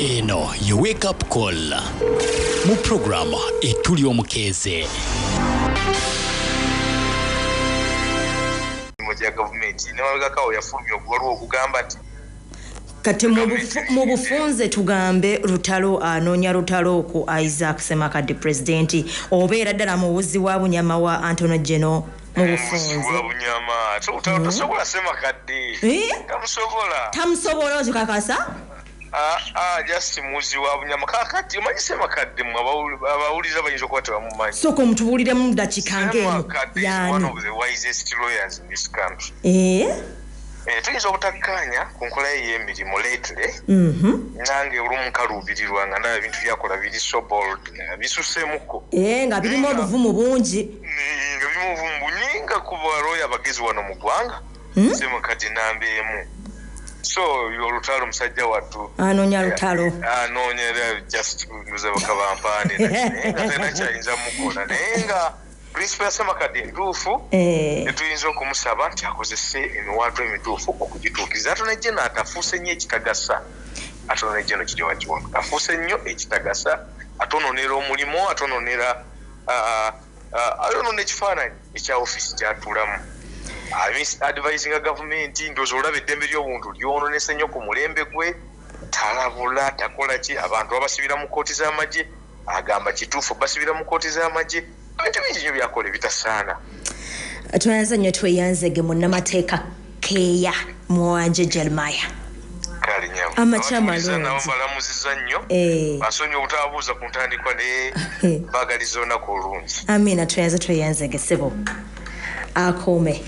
Eno ye Wake Up Call mu puroguramu Etuli Omukeeze. Emirimu gya gavumenti nemabegakawo yafulumya ogubaluwa ogugamba nti Kati mu bufunze tugambe Lutalo anoonya lutalo ku Isaac Ssemakadde pulezidenti, obeera ddala muwuzi wa bunyama wa Antono Geno mu bufunze. Muwuzi wa bunyama ate tasobola Ssemakadde. Eh? Tamusobola. Tamusobola, okikakasa? Ah, ah, just muwuzi wa bunyama. Kakati omanyi Ssemakadde, mwe abawuliriza bayinza okuba tebamumanyi. Sooka omutubuuliremu mu dakiika ng'emu. Ssemakadde is one Yani of the wisest lawyers in this country. Tuyinza obutakkaanya ku nkola ye ey'emirimu lately. Nange olumu nkaluubirirwa nga ndaba ebintu byakola biri so bold, nga bisuseemuko. Nga birimu obuvumu bungi. Nga birimu obuvumu bungi, nga ku balooya abagezi wano mu ggwanga, Ssemakadde namba emu. So olutalo musajja wattu anoonya lutalo. Anoonya era just nze bakabampaane, naye nga talina kyayinza mukola, naye nga principle ya Ssemakadde ntuufu. Tetuyinza okumusaba nti akozese emiwaatwa emituufu okugituukiriza. Attorney General atafuuse nnyo ekitagasa. Attorney General kiri wakiwano afuuse nnyo ekitagasa, atononera omulimu, atononera ayonona ekifaananyi ekya ofiisi gy'atuulamu, advisinga gavumenti. Ndowooza olaba eddembe ly'obuntu lyononese nnyo ku mulembe gwe. Talabula, takola ki, abantu babasibira mu kooti z'amagye, agamba kituufu basibira mu kooti z'amagye. Ebintu bingi nnyo byakola ebitasaana. Tweyanze nnyo, tweyanzege munnamateeka Keeya Mwanje Jeremiah. Kale nyabo. Amakya Abatuuliza amalungi. nabo mbalamuziza nnyo. Basonyi obutababuuza ku ntandikwa, naye baagaliza olunaku olungi. Amina, tweyanze, tweyanzege ssebo, akuume.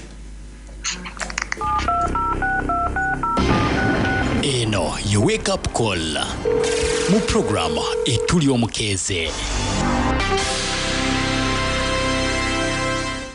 Eno ye Wake Up Call mu puroguramu Etuli Omukeeze.